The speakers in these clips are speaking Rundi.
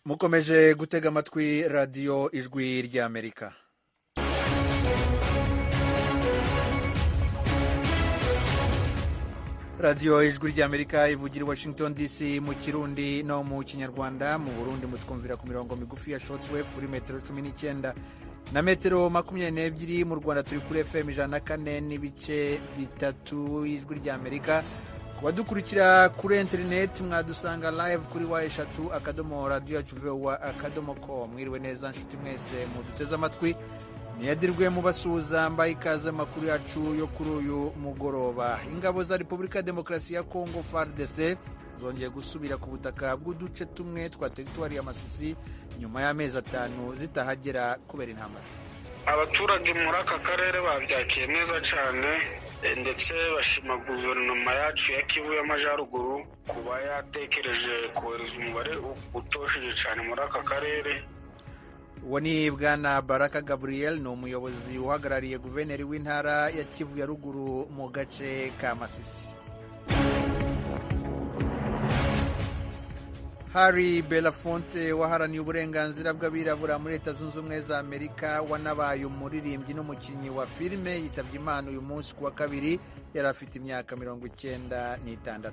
Mukomeje gutega amatwi Radiyo Ijwi ry'Amerika. Radiyo Ijwi ry'Amerika ivugira i Washington DC mu Kirundi no mu Kinyarwanda. Mu Burundi mutwumvira ku mirongo migufi ya shortwave kuri metero 19 na metero 22. Mu Rwanda turi kuri FM 104.3 y'Ijwi ry'Amerika. Ku badukurikira kuri interineti, mwadusanga live kuri www.radioyacuvoa.com. Mwiriwe neza nshuti mwese muduteze amatwi. Niyadirwe mubasuhuza, mbaye ikaze amakuru yacu yo kuri uyu mugoroba. Ingabo za Repubulika ya Demokarasi ya Kongo, FARDC, zongeye gusubira ku butaka bw'uduce tumwe twa teritwari ya Masisi nyuma y'amezi 5 zitahagera kubera intambara. Abaturage muri aka karere babyakiye neza cyane, ndetse bashima guverinoma yacu ya Kivu y'Amajyaruguru kuba yatekereje kohereza umubare utosheje cyane muri aka karere. Uwo ni Bwana Baraka Gabriel, ni umuyobozi uhagarariye guverineri w'intara ya Kivu ya Ruguru mu gace ka Masisi. Harry Belafonte, waharaniye uburenganzira bw'abirabura muri Leta Zunze Ubumwe za Amerika, wanabaye umuririmbyi n'umukinnyi wa filime, yitabye Imana uyu munsi ku wa kabiri. Yari afite imyaka 96.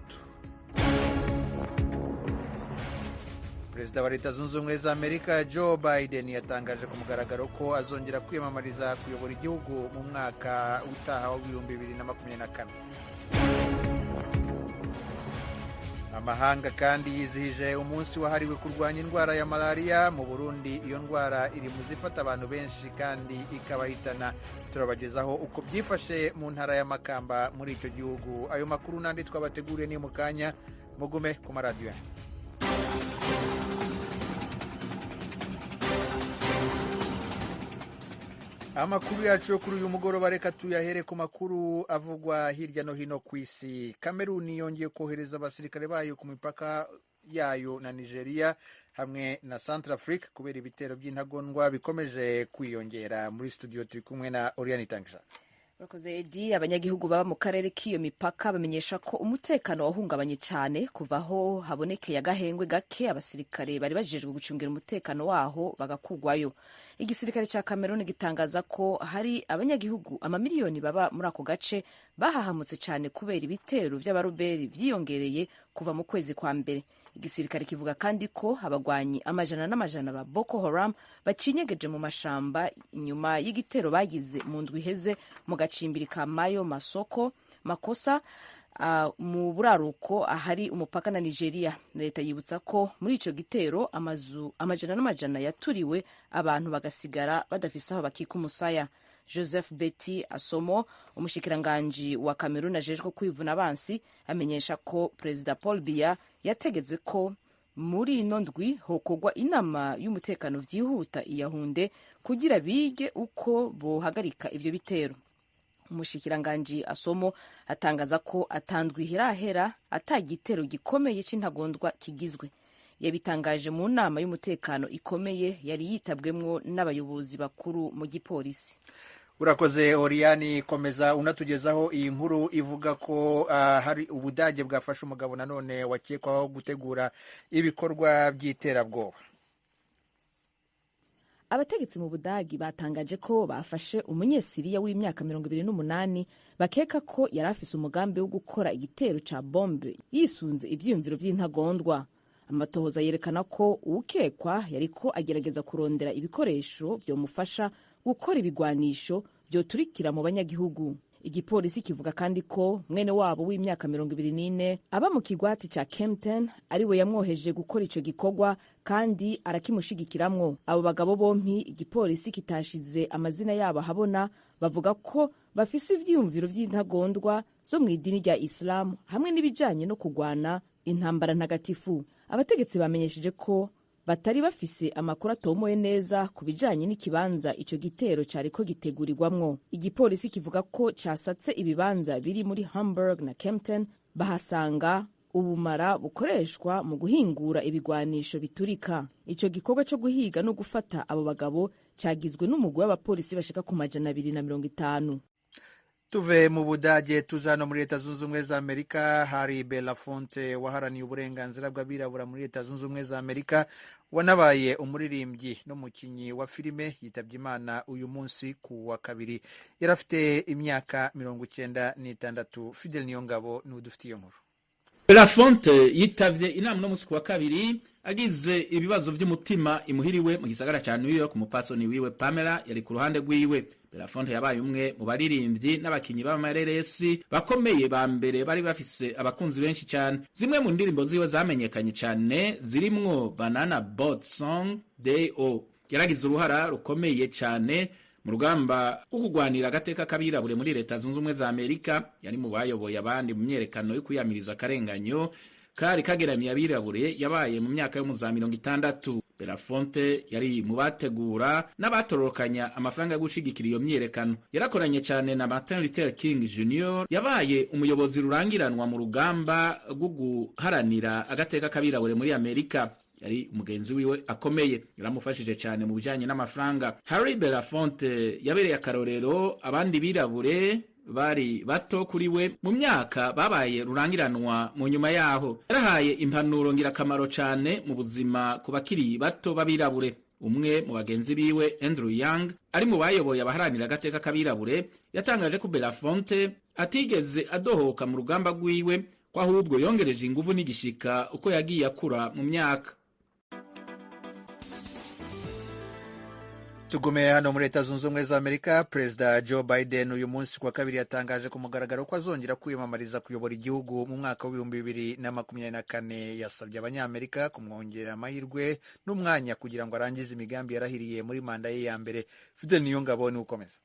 Perezida wa Leta Zunze Ubumwe za Amerika Joe Biden yatangaje ku mugaragaro ko azongera kwiyamamariza kuyobora igihugu mu mwaka utaha wa 2024. Amahanga kandi yizihije umunsi wahariwe kurwanya indwara ya malariya. Mu Burundi iyo ndwara iri mu zifata abantu benshi kandi ikabahitana. Turabagezaho uko byifashe mu ntara ya Makamba muri icyo gihugu. Ayo makuru n'andi twabateguriye ni mu kanya, mugume ku maradiyo. Amakuru yacu yo kuri uyu mugoroba reka tuyahere ku makuru avugwa hirya no hino ku isi. Kameruni yongeye kohereza abasirikare bayo ku mipaka yayo na Nigeria hamwe na Centrafrique kubera ibitero by'intagondwa bikomeje kwiyongera. Muri studio turi kumwe na Oriane Tangisha. Urakoze, Edi. Abanyagihugu baba mu karere k'iyo mipaka bamenyesha ko umutekano wahungabanye cyane kuva aho habonekeye agahengwe gake, abasirikare bari bajejwe gucungira umutekano waho bagakugwayo. Igisirikare cya Cameroon gitangaza ko hari abanyagihugu amamiliyoni baba muri ako gace bahahamutse cyane kubera ibitero by'abaroberi vyiyongereye kuva mu kwezi kwa mbere. Igisirikare kivuga kandi ko abagwanyi amajana n'amajana ba Boko Haram bacinyegeje mu mashamba inyuma y'igitero bagize mu ndwi iheze mu gacimbiri ka Mayo Masoko Makosa, mu buraruko ahari umupaka na Nigeria. Leta yibutsa ko muri ico gitero amazu amajana n'amajana yaturiwe, abantu bagasigara badafise aho bakika umusaya. Joseph Betty Asomo, umushikiranganji wa Cameroon ajejwe kwivuna abansi, amenyesha ko Perezida Paul Biya yategetse ko muri ino ndwi hokorwa inama y'umutekano vyihuta iyahunde kugira bige uko bohagarika ivyo bitero. Umushikiranganji Asomo atangaza ko atandwi hirahera ata gitero gikomeye c'intagondwa kigizwe. Yabitangaje mu nama y'umutekano ikomeye yari yitabwemwo n'abayobozi bakuru mu gipolisi. Urakoze, Oriyani. Komeza unatugezaho iyi nkuru ivuga ko hari Ubudage bwafashe umugabo nanone wakekwaho gutegura ibikorwa by'iterabwoba. Abategetsi mu Budagi batangaje ko bafashe Umunyesiriya w'imyaka 28 bakeka ko yari afise umugambi wo gukora igitero ca bombe yisunze ivyiyumviro vy'intagondwa. Amatohoza yerekana ko uwukekwa yariko agerageza kurondera ibikoresho vyomufasha gukora ibigwanisho vyoturikira mu banyagihugu. Igipolisi kivuga kandi ko mwene wabo w'imyaka 24 aba mu kigwati ca Kempten ariwe yamwoheje gukora ico gikorwa kandi arakimushigikiramwo. Abo bagabo bompi, igipolisi kitashize amazina yabo ahabona, bavuga ko bafise ivyiyumviro vy'intagondwa zo mu idini rya Isilamu hamwe n'ibijanye no kugwana intambara ntagatifu. Abategetsi bamenyesheje ko batari bafise amakuru atomoye neza ku bijanye n'ikibanza ico gitero cariko gitegurirwamwo. Igipolisi kivuga ko casatse ibibanza biri muri Hamburg na Kempten, bahasanga ubumara bukoreshwa mu guhingura ibigwanisho biturika. Ico gikorwa co guhiga no gufata abo bagabo cagizwe n'umugwi w'abapolisi bashika ku 250. Tuve mu Budage tuza hano muri Leta Zunze Ubumwe za Amerika. Hari Belafonte waharaniye uburenganzira bw'abirabura muri Leta Zunze Ubumwe za Amerika, wanabaye umuririmbyi n'umukinnyi wa filime, yitabye Imana uyu munsi ku wa kabiri. Yari afite imyaka 96. Fidel Niyongabo niwe udufitiye iyo nkuru. Belafonte yitavye inama no musi ku wa kabiri agize ibibazo vy'umutima imuhiriwe mu gisagara ca New York. Umupfasoni wiwe Pamela yari ku ruhande rwiwe. Belafonte yabaye umwe mu baririmbyi n'abakinyi b'amareresi bakomeye ba mbere bari bafise abakunzi benshi cyane. Zimwe mu ndirimbo ziwe zamenyekanye cyane zirimwo Banana Boat Song, Day O. Yaragize uruhara rukomeye cyane mu rugamba rwo kurwanira agateka k'abirabure muri Leta Zunze Ubumwe za Amerika. Yari mu bayoboye abandi mu myerekano yo kwiyamiriza akarenganyo kari kageramiye abirabure yabaye mu myaka yo mu za 60. Belafonte yari mu bategura n'abatororokanya amafaranga yo gushigikira iyo myiyerekano. Yarakoranye cyane na Martin Luther King Jr, yabaye umuyobozi rurangiranwa mu rugamba rwo guharanira agateka k'abirabure muri Amerika. Yari umugenzi wiwe akomeye, yaramufashije cyane mu bijanye n'amafaranga. Harry Belafonte yabereye akarorero abandi birabure bari bato kuri we mu myaka babaye rurangiranwa mu nyuma yaho. Yarahaye impanuro ngirakamaro cyane mu buzima ku bakiri bato b'abirabure. Umwe mu bagenzi biwe, Andrew Young, ari mu bayoboye abaharanira agateka k'abirabure, yatangaje ko Belafonte atigeze adohoka mu rugamba rwiwe, ko ahubwo yongereje inguvu n'igishika uko yagiye akura mu myaka. Tugume hano muri Leta Zunze Ubumwe za Amerika. Perezida Joe Biden uyu munsi ku wa kabiri yatangaje ku mugaragaro ko azongera kwiyamamariza kuyobora igihugu mu mwaka wa 2024. Yasabye Abanyamerika kumwongerera amahirwe n'umwanya kugira ngo arangize imigambi yarahiriye muri manda ye ya mbere. Fidel Niyongabo ni ukomeza.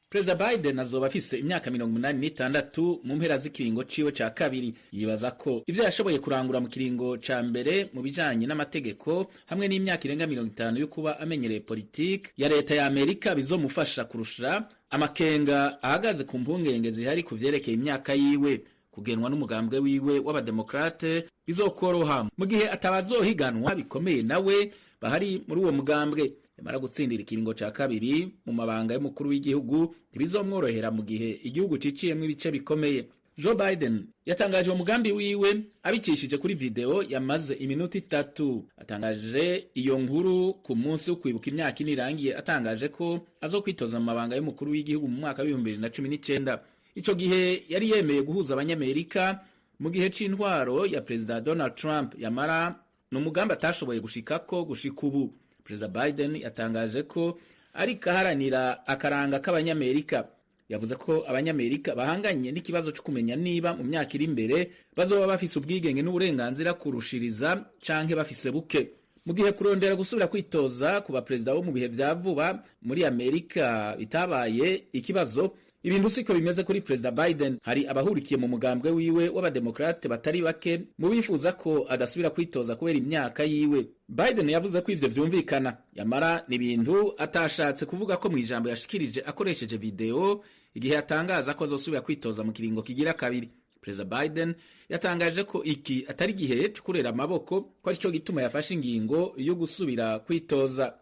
Perezida Biden azoba afise imyaka 86 mu mpera z'ikiringo ciwe ca kabiri. Yibaza ko ivyo yashoboye kurangura mu kiringo ca mbere mu bijanye n'amategeko hamwe n'imyaka irenga 50 yo kuba amenyereye politike ya leta ya Amerika bizomufasha kurusha amakenga ahagaze ku mpungenge zihari ku vyerekeye imyaka yiwe. Kugenwa n'umugambwe wiwe w'abademokrate bizokoroha mu gihe atabazohiganwa bikomeye nawe bahari muri uwo mugambwe. Yamara gutsindira ikiringo ca kabiri mu mabanga y'umukuru w'igihugu ntibizomworohera mu gihe igihugu ciciyemwo ibice bikomeye. Joe Biden yatangaje uwo mugambi wiwe abicishije kuri video yamaze iminota 3. Atangaje iyo nkuru ku munsi wo kwibuka imyaka 4 irangiye atangaje ko azokwitoza mu mabanga y'umukuru w'igihugu mu mwaka wa 2019. Ico gihe yari yemeye guhuza Abanyamerika mu gihe c'intwaro ya Perezida Donald Trump, yamara ni umugambi atashoboye gushikako gushika ubu. Perezida Biden yatangaje ko ariko aharanira akaranga k'Abanyamerika. Yavuze ko Abanyamerika bahanganye n'ikibazo cyo kumenya niba mu myaka iri imbere bazoba bafise ubwigenge n'uburenganzira kurushiriza canke bafise buke. Mu gihe kurondera gusubira kwitoza ku baperezida bo mu bihe vya vuba muri Amerika bitabaye ikibazo, ibintu siko bimeze kuri Perezida Biden. Hari abahurikiye mu mugambwe wiwe w'abademokrate batari bake mu bifuza ko adasubira kwitoza kubera imyaka yiwe. Biden yavuze ko ivyo vyumvikana, yamara ni ibintu atashatse kuvuga ko mu ijambo yashikirije akoresheje video igihe yatangaza ko azosubira kwitoza mu kiringo kigira kabiri. Perezida Biden yatangaje ko iki atari igihe co kurera amaboko, ko arico gituma yafashe ingingo yo gusubira kwitoza.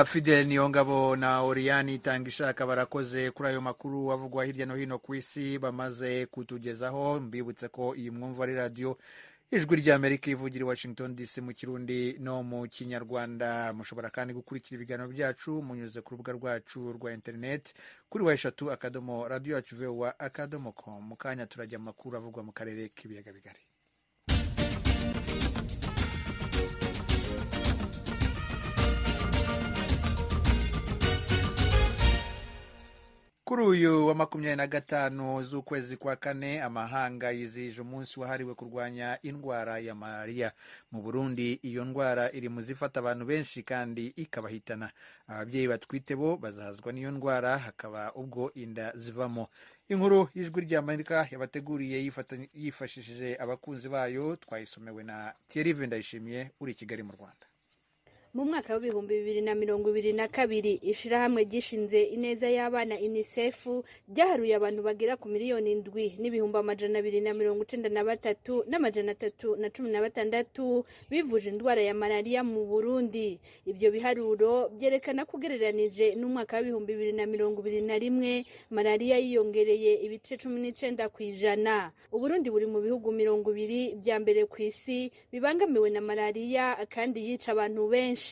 Fidel Niyongabo na Oriani Itangishaka barakoze kuri ayo makuru avugwa hirya no hino ku isi bamaze kutugezaho. Mbibutse ko iyi mwumva ari radiyo Ijwi ry'Amerika ivugira i Washington DC mu Kirundi no mu Kinyarwanda. Mushobora kandi gukurikira ibiganiro byacu munyuze ku rubuga rwacu rwa interineti kuri www.radioyacuvoa.com. Mu kanya turajya mu makuru avugwa mu karere k'ibiyaga bigari. Kuri uyu wa 25 z'ukwezi kwa kane, amahanga yizihije umunsi wahariwe kurwanya indwara ya malariya. Mu Burundi iyo ndwara iri mu zifata abantu benshi kandi ikabahitana. Ababyeyi batwite bo bazahazwa n'iyo ndwara, hakaba ubwo inda zivamo. Inkuru y'Ijwi ry'Amerika yabateguriye yifashishije abakunzi bayo, twayisomewe na Thierry Ndayishimiye uri i Kigali mu Rwanda. Mu mwaka w'2022 ishirahamwe ryishinze ineza y'abana UNICEF ryaharuye abantu bagera ku 7,293,316 bivuje indwara ya malaria mu Burundi. Ibyo biharuro byerekana ko ugereranije n'umwaka w'2021 malaria yiyongereye ibice 19%. Uburundi buri mu bihugu 20 vya mbere ku isi bibangamiwe na malaria kandi yica abantu benshi.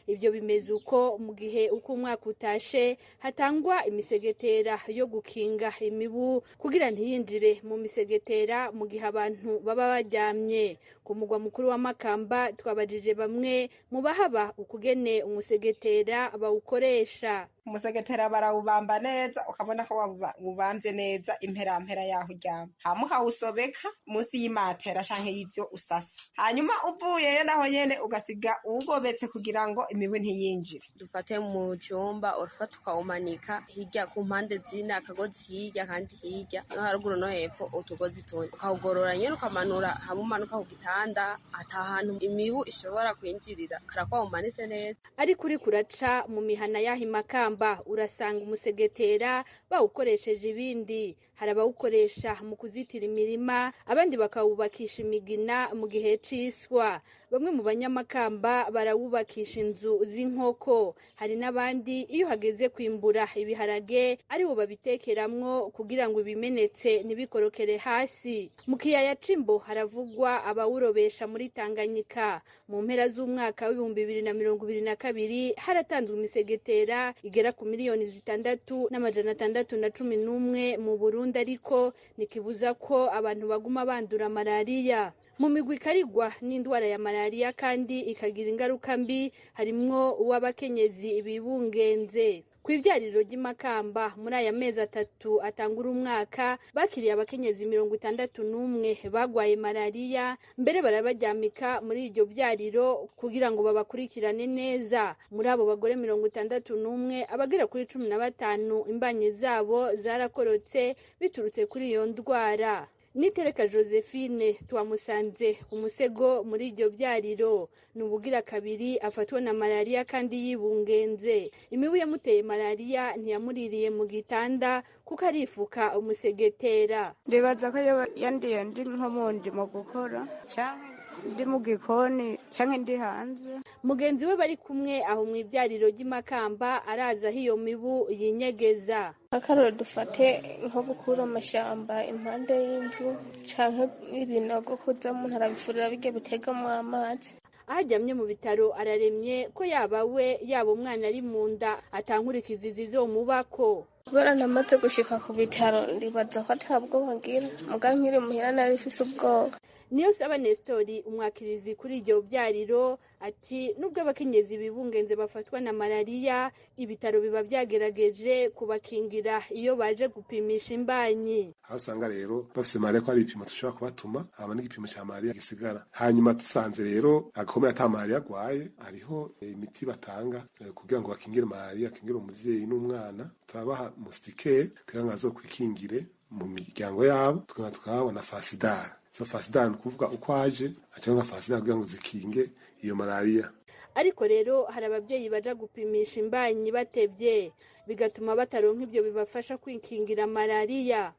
Ibyo bimeze uko mu gihe uko umwaka utashe hatangwa imisegetera yo gukinga imibu kugira ntiyinjire mu misegetera mu gihe abantu baba baryamye. Ku mugwa mukuru wa Makamba twabajije bamwe mu bahaba ukugene umusegetera bawukoresha. Umusegetera barawubamba neza, ukabona ko wubambye neza imperampera yaho uryama, hama ukawusobeka munsi y'imatera canke y'ivyo usasa, hanyuma uvuyeyo naho nyene ugasiga uwugobetse kugira ngo imibu ntiyinjire. Dufate mu cumba urufata ukawumanika hirya ku mpande zine, akagozi hirya kandi hirya no haruguru no hepfo utugozi tune, ukawugorora nyene ukamanura hamwe umanuka ku gitanda, ata hantu imibu ishobora kwinjirira karako wawumanitse neza. Ariko uriko uraca mu mihana y'aho Makamba urasanga umusegetera bawukoresheje ibindi. Hari abawukoresha mu kuzitira imirima, abandi bakawubakisha imigina mu gihe c'iswa. Bamwe mu banyamakamba barawubakisha inzu z'inkoko. Hari n'abandi iyo hageze kwimbura ibiharage aribo babitekeramwo kugira ngo ibimenetse ntibikorokere hasi. Mu kiyaya c'Imbo haravugwa abawurobesha muri Tanganyika. Mu mpera z'umwaka w'2022 haratanzwe imisegetera igera ku 6,611,000 mu Burundi, ariko nikibuza ko abantu baguma bandura malaria. Mu migwi ikarigwa n'indwara ya malaria kandi ikagira ingaruka mbi harimwo uw'abakenyezi bibungenze. Ku ivyariro ry'Imakamba muri aya mezi atatu atangura umwaka bakiriye abakenyezi 61 bagwaye malaria, mbere barabaryamika muri iryo vyariro kugira ngo babakurikirane neza. Muri abo bagore 61 abagera kuri 15 imbanyi zabo zarakorotse biturutse kuri iyo ndwara. Nitereka Josephine twamusanze umusego muri iryo byariro, ni ubugira kabiri afatwa na malaria kandi yibungenze. Imibu yamuteye malaria ntiyamuririye mu gitanda kuko arifuka umusegetera. Ndibaza ko yandiye ndi nko mu ndimo gukora canke ndi mu gikoni canke ndi hanze. Mugenzi we bari kumwe aho mu ibyariro ry'Imakamba araza aho iyo mibu yinyegeza. Akarore dufate nko gukura amashamba impande y'inzu canke ibinogo kuza umuntu arabifurira birya bitegamwo amazi. Aho aryamye mu bitaro araremye ko yaba we yaba umwana ari mu nda atankurikizi zizomubako. Kubera namaze gushika ku bitaro ndibaza ko ata bwoba ngira, muga nkiri muhira nari mfise ubwoba. Niyo saba Nestori umwakirizi kuri iryo byariro ati nubwo abakenyezi bibungenze bafatwa na malaria, ibitaro biba byagerageje kubakingira iyo baje gupimisha imbanyi. Aho usanga rero bafise malaria ko hari ibipimo dushobora kubatuma, hama n'igipimo ca malaria gisigara. Hanyuma dusanze rero akomeye ata malaria agwaye, hariho imiti batanga kugira ngo bakingire malaria, bakingire umuvyeyi n'umwana. Turabaha mustikere kugira ngo azokwikingire mu miryango yabo, tukaba tukababona fasidara. So fasidara ni ukuvuga uko aje acyangwa fasidara kugira ngo zikinge iyo malaria. Ariko rero hari ababyeyi baja gupimisha imbanyi batevye, bigatuma bataronka ibyo bibafasha kwikingira malaria.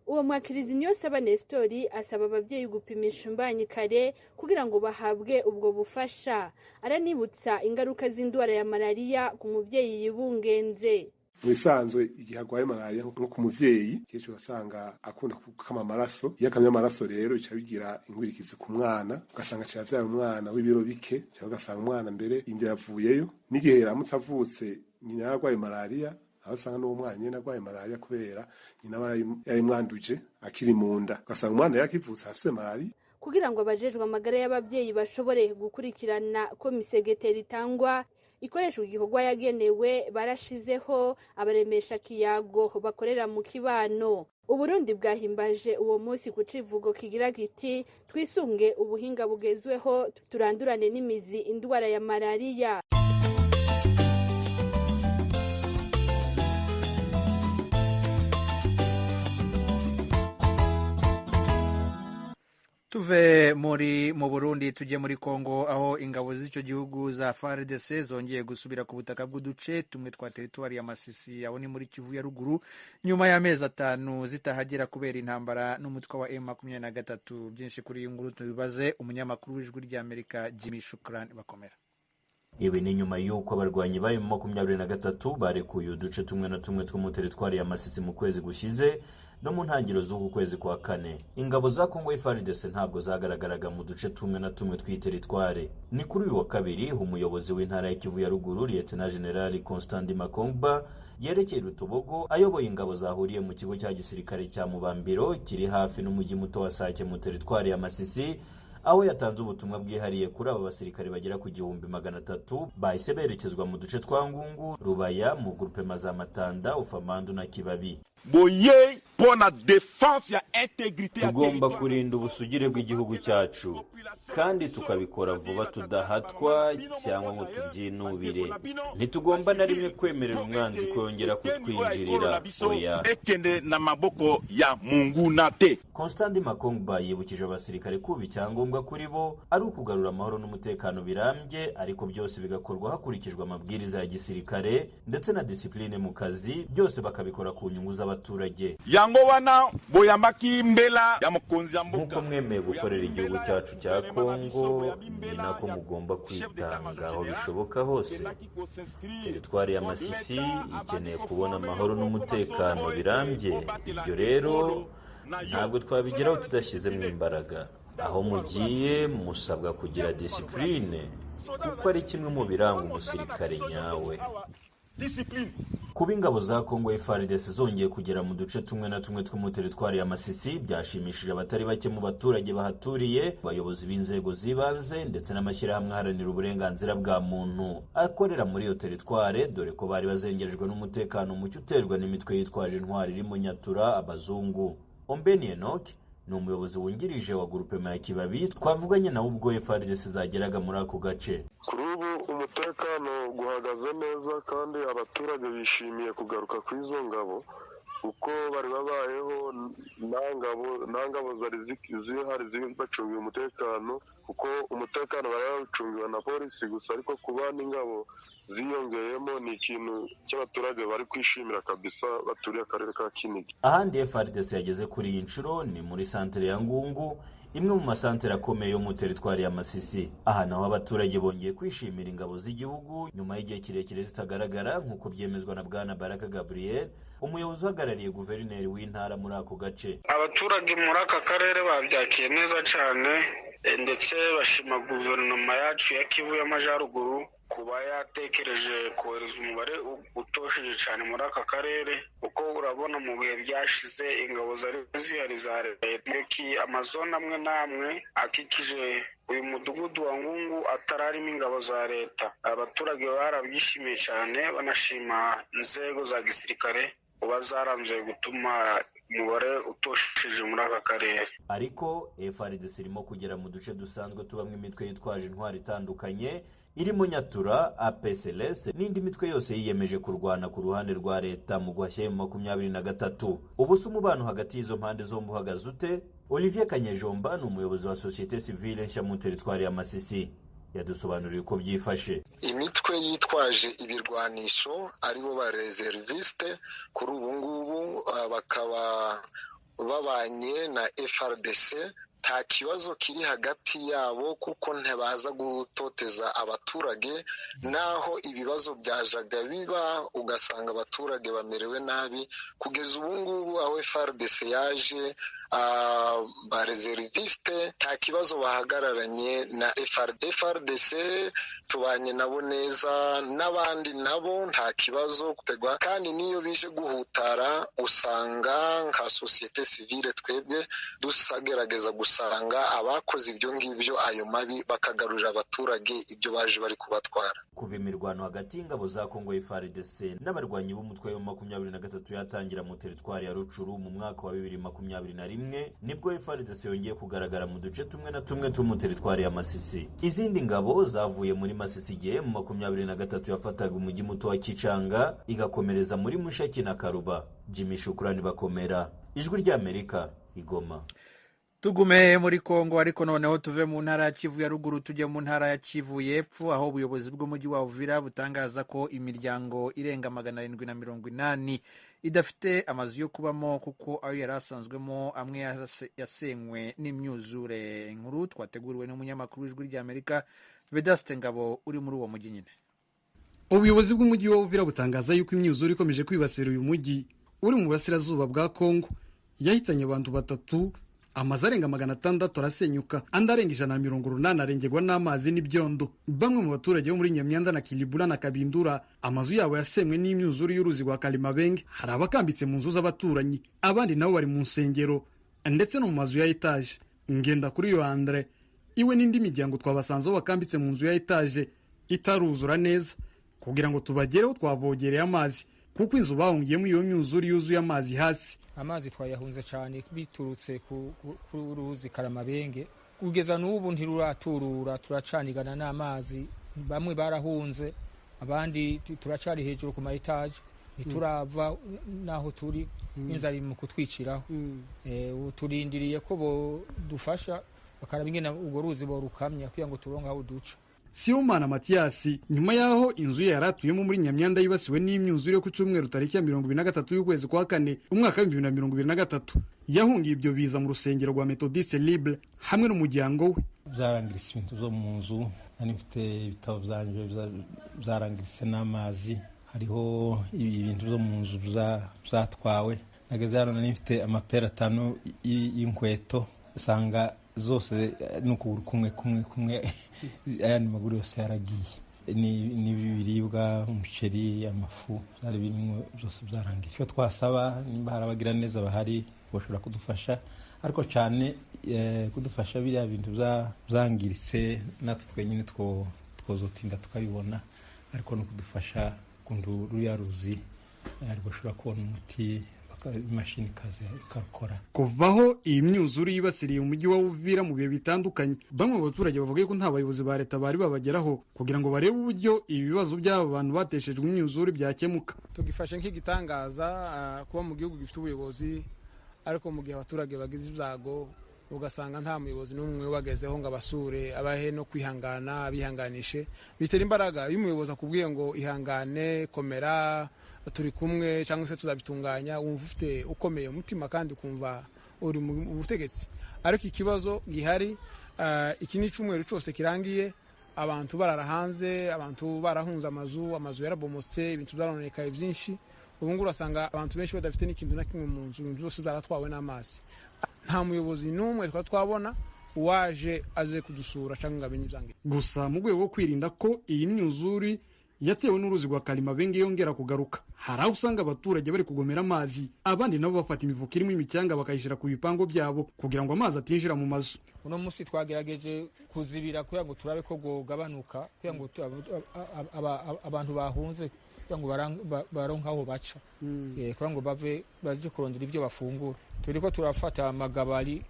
Uwo mwakirizi Niyonsaba Nestori asaba ababyeyi gupimisha imbanyi kare kugira ngo bahabwe ubwo bufasha. Aranibutsa ingaruka z'indwara ya malaria ku muvyeyi yibungenze. Mu bisanzwe igihe agwaye malaria nko ku muvyeyi, kenshi urasanga akunda gukama amaraso. Iyo akamye amaraso rero bica bigira inkurikizi ku mwana, ugasanga aciye avyara umwana w'ibiro bike, canke ugasanga umwana mbere inda yavuyeyo. N'igihe yaramutse avutse nyina yaragwaye malaria, aho usanga n'uwo mwana nyene agwaye malaria kubera nyina aba yayimwanduje akiri mu nda, ugasanga umwana yakivutse afise malaria. Kugira ngo abajejwe amagara y'ababyeyi bashobore gukurikirana ko misegetera itangwa ikoreshwa igikorwa yagenewe, barashizeho abaremesha kiyago bakorera mu kibano. Uburundi bwahimbaje uwo munsi ku civugo kigira giti twisunge ubuhinga bugezweho turandurane n'imizi indwara ya malaria. Tuve mu Burundi tujye muri Kongo, aho ingabo z'icyo gihugu za FARDC zongeye gusubira ku butaka bw'uduce tumwe twa teritwari ya Masisi, aho ni muri Kivu ya ruguru, nyuma y'amezi 5 zitahagera kubera intambara n'umutwe wa M23. Byinshi kuri iyi nkuru tubibaze umunyamakuru w'Ijwi ry'Amerika Jimmy Shukran Bakomera. Ibi ni nyuma y'uko abarwanyi ba M23 barekuye uduce tumwe na tumwe two mu teritwari ya Masisi mu kwezi gushize no mu ntangiriro z'uku kwezi kwa kane. Ingabo za Kongo FARDC ntabwo zagaragaraga mu duce tumwe na tumwe tw'iyi teritwari. Ni kuri uyu wa kabiri umuyobozi w'intara ya Kivu ya ruguru Lieutenant General Constant Makongba yerekeye Rutobogo ayoboye ingabo zahuriye mu kigo cya gisirikare cya Mubambiro kiri hafi n'umujyi muto wa Sake mu teritwari ya Masisi, aho yatanze ubutumwa bwihariye kuri aba basirikare bagera ku 1300 bahise berekezwa mu duce twa Ngungu, Rubaya, mu grupema za Matanda, Ufamandu na Kibabi. Boye pona defense ya integrite. Tugomba kurinda ubusugire bw'igihugu cyacu kandi tukabikora vuba tudahatwa cyangwa ngo tubyinubire. Ntitugomba na rimwe kwemerera umwanzi kongera kutwinjirira. Oya. Ekende na maboko ya Mungu na te. Constant Makongba yibukije abasirikare kuba icyangombwa kuri bo ari ukugarura amahoro n'umutekano birambye, ariko byose bigakorwa hakurikijwe amabwiriza ya gisirikare ndetse na disipline mu kazi, byose bakabikora ku nyungu z'abaturage. Yango wana boyambaki mbela ya mukunzi ya mbuka. Nkuko mwemeye gukorera igihugu cyacu cya Kongo, ni nako mugomba kwitanga aho bishoboka hose. Teritwari ya Masisi ikeneye kubona amahoro n'umutekano birambye. Ibyo rero ntabwo twabigeraho tudashyizemo imbaraga. Aho mugiye musabwa kugira disipline, kuko ari kimwe mu biranga umusirikare nyawe. Kuba ingabo za Kongo FARDC zongeye kugera mu duce tumwe na tumwe two mu teritwari ya Masisi byashimishije abatari bake mu baturage bahaturiye, abayobozi b'inzego z'ibanze ndetse n'amashyirahamwe aharanira uburenganzira bwa muntu akorera muri iyo teritware, dore ko bari bazengerejwe n'umutekano muke uterwa n'imitwe yitwaje intwari irimo Nyatura, abazungu. Ombeni Enoch ni umuyobozi wungirije wa grupema ya Kibabi, twavuganye nawe ubwo FARDC zageraga muri ako gace. Kuri ubu umutekano guhagaze neza kandi abaturage bishimiye kugaruka kw'izo ngabo, kuko bari babayeho nta ngabo zari zihari bacungiwe umutekano, kuko umutekano bari bawucungiwe na polisi gusa, ariko kuba n'ingabo ziyongeyemo ni ikintu cy'abaturage bari kwishimira kabisa baturiye akarere ka Kinigi. Ahandi FARDC yageze kuri iyi nshuro ni muri santere ya Ngungu, imwe mu masantere akomeye yo mu teritwari ya Masisi. Aha naho abaturage bongeye kwishimira ingabo z'igihugu nyuma y'igihe kirekire zitagaragara, nk'uko byemezwa na Bwana Baraka Gabriel, umuyobozi uhagarariye guverineri w'intara muri ako gace. Abaturage muri aka karere babyakiye neza cyane, ndetse bashima guverinoma yacu ya Kivu y'Amajyaruguru kuba yatekereje kohereza umubare utosheje cyane muri aka karere, kuko urabona mu bihe byashize ingabo zari zihari za leta, amazone amwe n'amwe akikije uyu mudugudu wa Ngungu atararimo ingabo za leta. Abaturage barabyishimiye cyane, banashima inzego za gisirikare kuba zaranzuye gutuma umubare utosheje muri aka karere. Ariko FARDC irimo kugera mu duce dusanzwe tubamo imitwe yitwaje intwari itandukanye irimo Nyatura, APCLS n'indi mitwe yose yiyemeje kurwana ku ruhande rwa leta mu guhashya M23. Ubu se umubano hagati y'izo mpande zombi uhagaze ute? Olivier Kanyejomba ni umuyobozi wa societe civile nshya mu teritwari ya Masisi, yadusobanuriye uko byifashe. Imitwe yitwaje ibirwanisho aribo ba reserviste kuri ubu ngubu bakaba babanye na FARDC, nta kibazo kiri hagati yabo kuko ntibaza gutoteza abaturage, naho ibibazo byajaga biba ugasanga abaturage bamerewe nabi. Kugeza ubu ngubu aho FARDC yaje ba reserviste nta kibazo bahagararanye na FARDC, tubanye nabo neza n'abandi nabo nta kibazo, kandi n'iyo bije guhutara usanga nka societe civile twebwe dusagerageza gusanga abakoze ibyo ngibyo ayo mabi bakagarurira abaturage ibyo baje bari kubatwara. Kuva imirwano hagati y'ingabo za Kongo FARDC n'abarwanyi b'umutwe wa 23 yatangira mu teritwari ya Rucuru mu mwaka wa 2021, nibwo FARDC yongeye kugaragara mu duce tumwe na tumwe two mu teritwari ya Masisi. Izindi ngabo zavuye muri Masisi igihe mu 23 yafataga umujyi muto wa Kicanga igakomereza muri Mushaki na Karuba. Jimmy Shukrani Bakomera, Ijwi ry'Amerika, Igoma. Tugume muri Kongo, ariko noneho tuve mu ntara ya Kivu ya ruguru tujye mu ntara ya Kivu y'epfo, aho ubuyobozi bw'umujyi wa Uvira butangaza ko imiryango irenga 780 idafite amazu yo kubamo kuko ayo yari asanzwemo amwe yasenywe n'imyuzure. Inkuru twateguriwe n'umunyamakuru w'Ijwi ry'Amerika Vedaste Ngabo uri muri uwo mujyi nyine. Ubuyobozi bw'umujyi wa Uvira butangaza yuko imyuzure ikomeje kwibasira uyu mujyi uri mu burasirazuba bwa Kongo yahitanye abantu 3, amazu arenga 600 arasenyuka, andi arenga 180 arengerwa n'amazi n'ibyondo. Bamwe mu baturage bo muri Nyamyanda na Kilibula na Kabindura amazu yabo yasenywe n'imyuzure y'uruzi rwa Kalimabenge. Hari abakambitse mu nzu z'abaturanyi, abandi nabo bari mu nsengero ndetse no mu mazu ya etaje. Ngenda kuri yo Andre iwe n'indi miryango twabasanzeho bakambitse mu nzu ya etaje itaruzura neza. Kugira ngo tubagereho twavogereye amazi kuko inzu bahungiyemo iyo myuzure yuzuye amazi hasi. Amazi twayahunze cyane biturutse ku ruzi Karamabenge, kugeza n'ubu ntiruraturura, turacanigana n'amazi. Bamwe barahunze, abandi turacari hejuru ku ma etaje, ntiturava naho turi, inzara iri mu kutwiciraho. Turindiriye ko bodufasha bakaraba ingene urwo ruzi borukamya kugira ngo turonke aho duca. Sibomana Matiyasi nyuma yaho inzu ye yaratuyemo muri Nyamyanda yibasiwe n'imyuzure yo ku cyumweru tariki ya 23 y'ukwezi kwa kane umwaka wa 2023, yahungiye ibyo biza mu rusengero rwa Methodiste Libre hamwe n'umuryango we. Byarangiritse ibintu byo mu nzu, nari mfite ibitabo byanje byarangiritse n'amazi, hariho ibintu byo mu nzu byatwawe. Nageze hano nari mfite amapera 5 y'inkweto, usanga zose n'ukuguru kumwe kumwe kumwe, ayandi maguru yose yaragiye. N'ibiribwa, umuceri, amafu, byari birimo byose byarangiye. Icyo twasaba, nimba hari abagira neza bahari bashobora kudufasha, ariko cyane kudufasha biriya bintu byangiritse natwe twenyine twozotinda tukabibona, ariko no kudufasha kundu ruriya ruzi rwashobora kubona umuti, imashini ikaza ikakora. Kuvaho iyi myuzure yibasiriye umujyi wa Uvira mu bihe bitandukanye, bamwe mu baturage bavuga ko nta bayobozi ba leta bari babageraho kugira ngo barebe uburyo ibibazo by'aba bantu bateshejwe imyuzure byakemuka. Tugifashe nk'igitangaza kuba mu gihugu gifite ubuyobozi, ariko mu gihe abaturage bagize ibyago ugasanga nta muyobozi n'umwe ubagezeho ngo abasure, abahe no kwihangana, abihanganishe, bitera imbaraga. Iyo umuyobozi akubwiye ngo ihangane, komera, turi kumwe cyangwa se tuzabitunganya, wumva ufite ukomeye umutima kandi ukumva uri mu butegetsi. Ariko ikibazo gihari, iki ni icyumweru cyose kirangiye abantu barara hanze, abantu barahunze amazu, amazu yarabomotse, ibintu byarononekaye byinshi. Ubu ngubu urasanga abantu benshi badafite n'ikintu na kimwe mu nzu, ibintu byose byaratwawe n'amazi. Nta muyobozi n'umwe twari twabona uwaje aze kudusura cyangwa ngo amenye ibyangiye. Gusa mu rwego rwo kwirinda ko iyi myuzure yatewe n'uruzi rwa Kalimabenge yongera kugaruka, hari aho usanga abaturage bari kugomera amazi, abandi nabo bafata imifuka irimo imicyanga bakayishyira ku bipango byabo kugira ngo amazi atinjira mu mazu. Uno munsi twagerageje kuzibira kugira ngo turabe ko gogabanuka, kugira ngo abantu bahunze kugira ngo baronke aho baca, kugira ngo bave baje kurondera ibyo bafungura. Turiko turafata amagabari,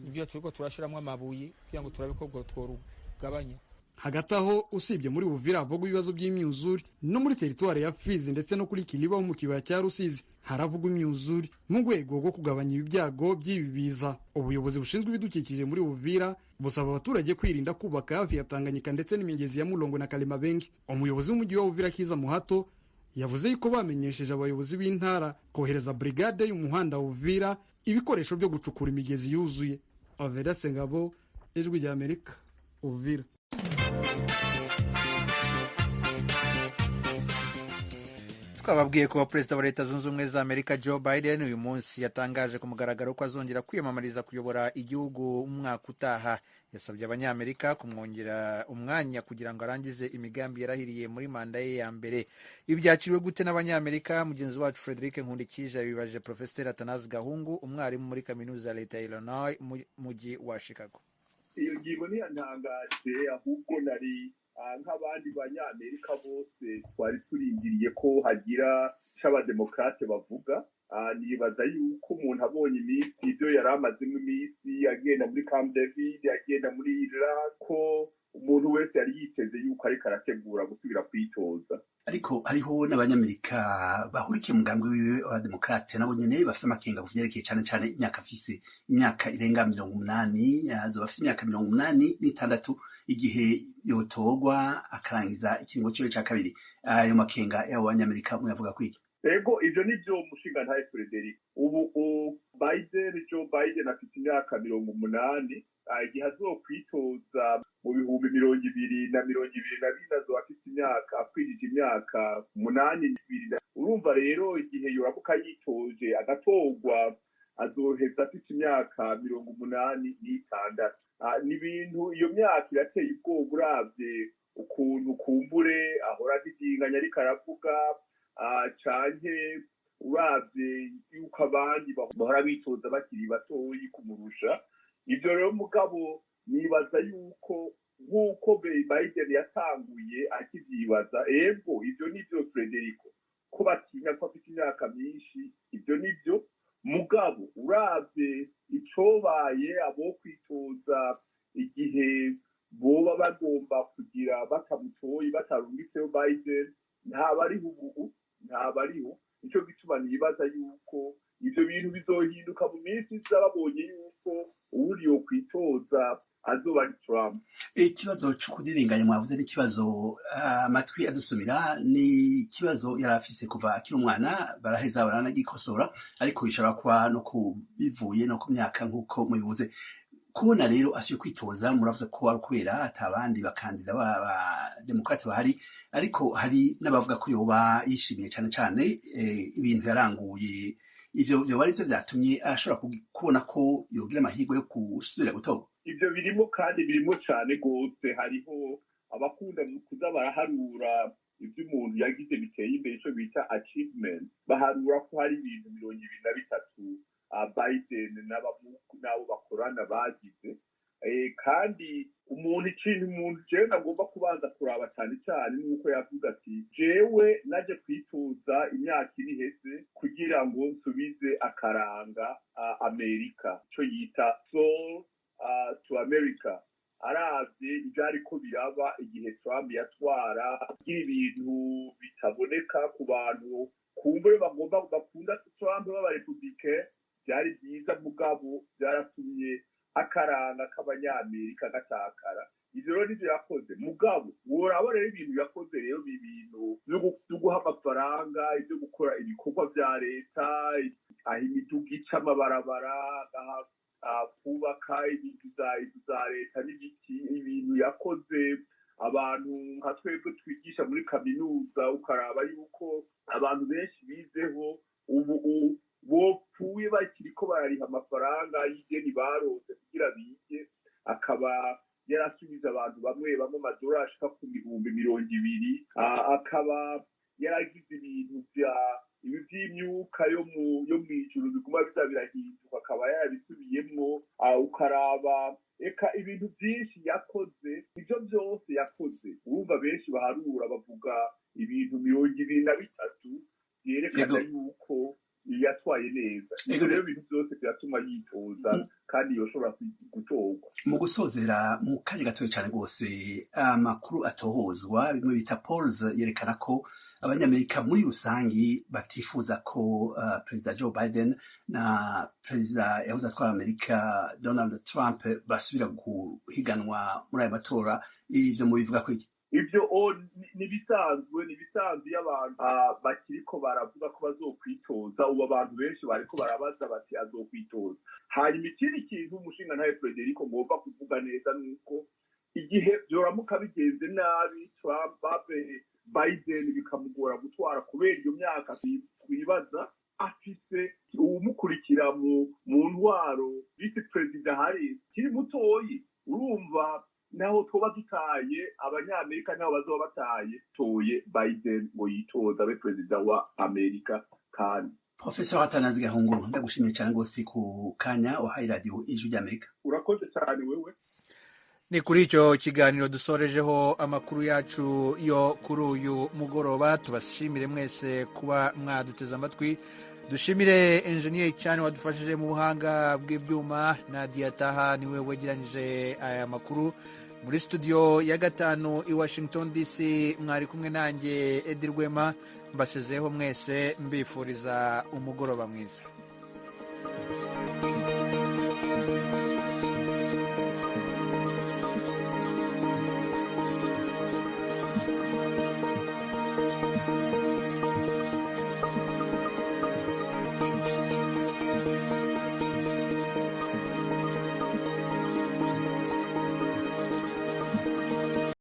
ibyo turiko turashiramo amabuye kugira ngo turabe ko tworugabanya. Hagati aho usibye muri Uvira havugwa ibibazo by'imyuzure, no muri teritwari ya Fizi ndetse no kuri Kiliba ho mu kibaya cya Rusizi haravugwa imyuzure. Mu rwego rwo kugabanya ibyago by'ibi biza, ubuyobozi bushinzwe ibidukikije muri Uvira busaba abaturage kwirinda kubaka hafi ya Tanganyika ndetse n'imigezi ya Mulongo na Kalimabenge. Umuyobozi w'umujyi wa Uvira Kiza Muhato yavuze yuko bamenyesheje abayobozi b'intara kohereza brigade y'umuhanda wa Uvira ibikoresho byo gucukura imigezi yuzuye. Avera Sengabo, Ijwi rya Amerika, Uvira. Twababwiye ko Perezida wa Leta Zunze Ubumwe za Amerika Joe Biden uyu munsi yatangaje ku mugaragaro ko azongera kwiyamamariza kuyobora igihugu umwaka utaha. Yasabye Abanyamerika kumwongera umwanya kugira ngo arangize imigambi yarahiriye muri manda ye ya mbere. Ibi byakiriwe gute n'Abanyamerika? Mugenzi wacu Frederic Nkundikije yabibaje Professor Athanase Gahungu, umwarimu muri kaminuza ya leta ya Illinois mu mujyi wa Chicago. Iyo ngingo ntiyantangaje, ahubwo nari nk'abandi banyamerika bose twari turindiriye ko hagira icyo abademokrate bavuga. Nibaza yuko umuntu abonye iminsi ibyo yari amazemo iminsi agenda muri Camp David, agenda muri Iraq, ko Umuntu wese yari yiteze yuko ariko arategura gusubira kwitoza. Ariko hariho n'abanyamerika bahurikiye umugambi wiwe w'abademokrate, nabo nyene bafise amakenga ku vyerekeye cane cane imyaka afise, imyaka irenga 80. Azoba afise imyaka 86 igihe yotorwa akarangiza ikiringo ciwe ca kabiri. Ayo makenga y'abo banyamerika muyavuga kwiki? Ego, ivyo nivyo, umushingantahe Frederic. Ubu Biden, Joe Biden, afite imyaka 80. Igihe azokwitoza mu 2024, azoba afite imyaka, akwirije imyaka 82. Urumva rero, igihe yoramuka yitoje agatorwa, azoheza afite imyaka 86. Ni ibintu, iyo myaka irateye ubwoba, uravye ukuntu kumbure ahora adidinganya ariko aravuga, canke uravye yuko abandi bahora bitoza bakiri batoyi kumurusha. Ivyo rero, mugabo nibaza yuko nk'uko Biden yatanguye akivyibaza. Ego, ivyo nivyo, Frederico, ko batinya ko afite imyaka myinshi, ivyo nivyo. Mugabo uravye icobaye abo kwitoza igihe boba bagomba kugira batamutoye, batarungitseho Biden, ntabariho ubu, ntabariho. Nico gituma nibaza yuko ivyo bintu bizohinduka mu minsi iza, babonye yuko uwuri yokwitoza azoba ari Trump. Ikibazo co kudiringanya mwavuze ni ikibazo amatwi adusumira, ni ikibazo yari afise kuva akiri umwana, baraheza baranagikosora, ariko bishobora kuba no bivuye no ku myaka nk'uko mubivuze. Kubona rero asubiye kwitoza, muravuze ko ari ukubera ata bandi bakandida b'abademokrate bahari, ariko hari n'abavuga ko yoba yishimiye cane cane ibintu yaranguye. Ivyo vyoba arivyo vyatumye ashobora kubona ko yogira amahirwe yo gusubira gutorwa? Ivyo birimo, kandi birimo cane gose. Hariho abakunda kuza baraharura ivyo umuntu yagize biteye imbere, ico bita achievement. Baharura ko hari ibintu 23 Biden n'abo bakorana bagize. Kandi umuntu, ikintu umuntu jewe nagomba kubanza kuraba cyane cyane ni uko yavuga ati: "Jewe naje kwitoza imyaka ine iheze kugira ngo nsubize akaranga Amerika", ico yita soul to America. Aravye ivyariko biraba igihe Trump yatwara, agira ibintu bitaboneka ku bantu kumbure bagomba bakunda Trump b'abarepublike, byari byiza, mugabo byaratumye akaranga k'abanyamerika gatakara. Ivyo rero nivyo yakoze. Mugabo woraba rero ibintu yakoze rero, ibintu vyo guha amafaranga, ivyo gukora ibikorwa vya leta, aho imiduga ica amabarabara, kubaka ibintu za leta n'ibiki, ibintu yakoze, abantu nka twebwe twigisha muri kaminuza, ukaraba yuko abantu benshi bizeho ubu bopfuye bakiriko barariha amafaranga y'ideni barose kugira bige. Akaba yarasubiza abantu bamwe bamwe amadolari ashika ku 20,000. Akaba yaragize ibintu vya ibi vy'imyuka yo mw'ijuru biguma biza birahinduka, akaba yarabisubiyemwo. Ukaraba eka ibintu vyinshi yakoze, ivyo vyose yakoze, urumva benshi baharura bavuga ibintu 23 vyerekana yuko yatwaye neza. Ivyo rero bintu byose biratuma yitoza kandi yoshobora gutorwa. Mu gusozera, mu kanya gatoya cyane rwose, amakuru atohozwa, bimwe bita polls, yerekana ko abanyamerika muri rusangi batifuza ko Perezida Joe Biden na Perezida yahoze atwara Amerika Donald Trump basubira guhiganwa muri ayo matora. Ivyo mubivuga kwiki? Ivyo nibisanzwe, nibisanzwe. Iyo abantu bakiriko baravuga ko bazokwitoza, ubu abantu benshi bariko barabaza bati: "Azokwitoza?" Hanyuma ikindi kintu, umushingantahe Frederico, ngomba kuvuga neza nuko igihe vyoramuka bigenze nabi, Trump babe Biden bikamugora gutwara kubera iyo myaka twibaza, afise uwumukurikira mu ntwaro, vice perezida Harris, kiri mutoyi. Urumva naho twoba dutaye, abanyamerika naho bazoba bataye toye Biden ngo yitoze abe perezida wa Amerika kandi. Professor Atanazi Gahunguru, ndagushimiye cyane rwose ku kanya wahaye Radiyo Ijwi ry'Amerika. Urakoze cyane wewe. Ni kuri icyo kiganiro dusorejeho amakuru yacu yo kuri uyu mugoroba. Tubashimire mwese kuba mwaduteze amatwi. Dushimire enjeniyeri cyane wadufashije mu buhanga bw'ibyuma, na Diyataha niwe wegeranyije aya makuru. Muri studio ya 5 i Washington DC mwari kumwe nanjye Edi Rwema, mbasezeho mwese mbifuriza umugoroba mwiza.